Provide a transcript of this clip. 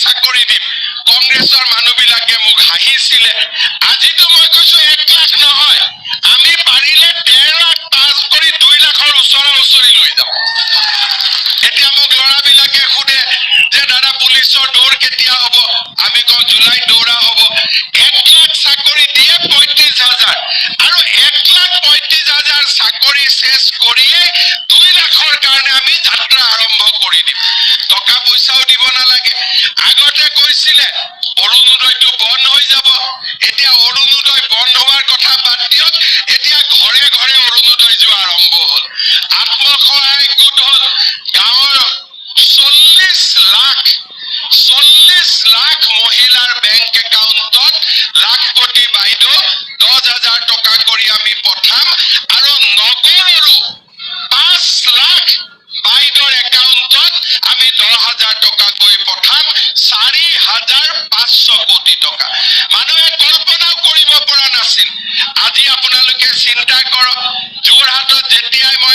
চাকৰি দিম। কংগ্ৰেছৰ মানুহবিলাকে মোক হাঁহিছিলে। আজিতো মই কৈছো, 1 লাখ নহয়, আমি পাৰিলে 1.5 লাখ পাছ কৰি 2 লাখৰ ওচৰা ওচৰি লৈ যাওঁ। এতিয়া মোক ল'ৰাবিলাকে সোধে যে দাদা, পুলিচৰ দৌৰ কেতিয়া হ'ব? আমি কওঁ, জুলাইত দৌৰা হ'ব। 1 লাখ চাকৰি দিয়ে 35 হাজাৰ আৰু 1,35,000 চাকৰি শেষ কৰিয়ে 2 লাখৰ কাৰণে আমি যাত্ৰা আৰম্ভ কৰি দিম। টকা পইচাও দিব নালাগে। আগতে কৈছিলে অৰুণোদয়টো বন্ধ হৈ যাব। এতিয়া অৰুণোদয় বন্ধ হোৱাৰ কথা বাদ দিয়ক, এতিয়া ঘৰে ঘৰে অৰুণোদয় যোৱা আৰম্ভ হ'ল। আত্মসহায়ক গোট হ'ল। গাঁৱৰ 40 লাখ, 40 লাখ মহিলাৰ বেংক একাউণ্টত লাখপতি বাইদেউ 10,000 টকা কৰি আমি পঠাম আৰু নগৰৰো 5 লাখ বাইদেউৰ একাউণ্টত আমি 10,000 টকাকৈ পঠাম। 4,500 কোটি টকা মানুহে কল্পনাও কৰিব পৰা নাছিল। আজি আপোনালোকে চিন্তা কৰক, যোৰহাটত যেতিয়াই মই